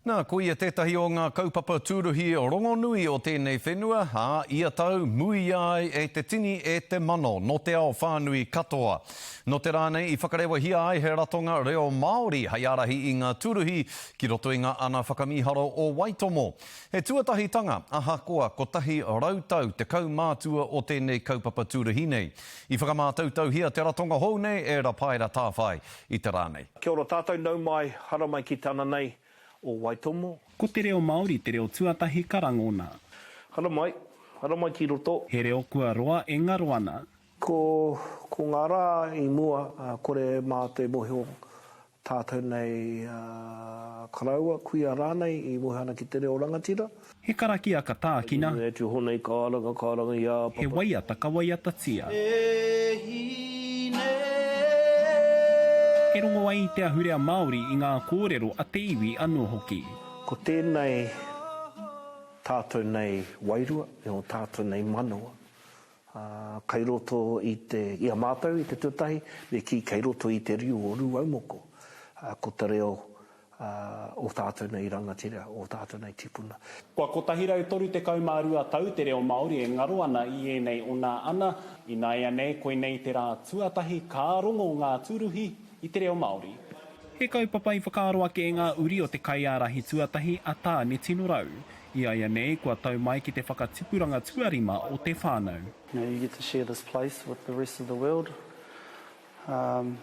Nā, koia tētahi o ngā kaupapa tūruhi rongonui o tēnei whenua, ā, ia tau, muia ai e te tini, e te mano, nō te ao whānui katoa. Nō te rā nei i whakarewahia ai he ratonga reo Māori hei ārahi i ngā tūruhi ki roto i ngā ana whakamīharo o Waitomo. He tuatahitanga, ahakoa 100 tau te kaumātua o tēnei kaupapa tūruhi nei. I whakamātautauhia te ratonga hou nei e Rapaera Tāwhai i te rā nei. Kia ora tātou, nau mai, haramai ki te ana nei o Waitomo. Ko te reo Māori te reo tuatahi ka rangona. Haramai, haramai ki roto. He reo kua roa e ngaro ana. Ko, ko ngā rā i mua, kore mātou e mōhio tātou nei koroua, kuia rānei i mōhio ana ki te reo rangatira. He karakia ka tākina. E tuho nei karanga, karanga i a He Papa. waiata ka waiatatia. E hine. E rongo ai te ahurea Māori i ngā kōrero a te iwi anō hoki. Ko tēnei tātou nei wairua, me ō tātou nei manawa, kei roto i te, i a mātou i te tuatahi, me kī kei roto i te riu o Rūaumoko, ko te reo ō tātou nei rangatira, ō tātou nei tipuna. Kua 132 tau te reo Māori e ngaro ana i ēnei o nā ana, ināianei koinei te rā tuatahi ka rongo ngā tūruhi i te reo Māori. He kaupapa i whakaaro ake e ngā uri o te kaiārahi tuatahi a Tāne Tinorau. I a ia nei kua tau mai ki te whakatipuranga tuarima o te whānau. You know, you get to share this place with the rest of the world. Um,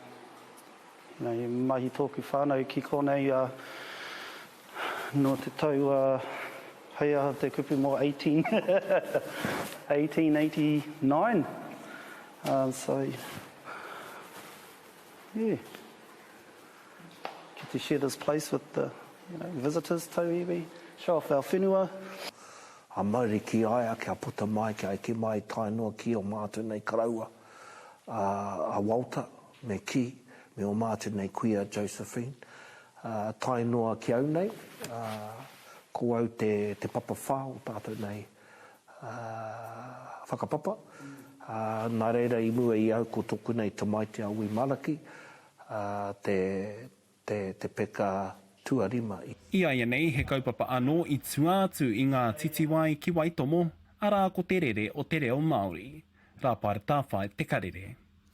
you know, i mahi tōku whānau ki konei uh, nō te tau uh, hei aha te kupu mō 18, 1889. Um, so, yeah. Get to share this place with the you know, visitors, tauiwi, show off our whenua. A mauri ki a ia kia puta mai, kia eke mai tae noa ki o mātou nei koroua, a Walter, me kī, me o mātou nei kuia Josephine, tae noa ki au nei, ko au te, te papa whā o tātou nei whakapapa, nā reira i mua i au ko tōku nei tamaiti a Wi Maraki, te, te, te peka tuarima. I āianei he kaupapa anō i tua atu i ngā titiwai ki Waitomo, arā ko te rere o te reo Māori. Rāpaera Tāwhai, Te Karere.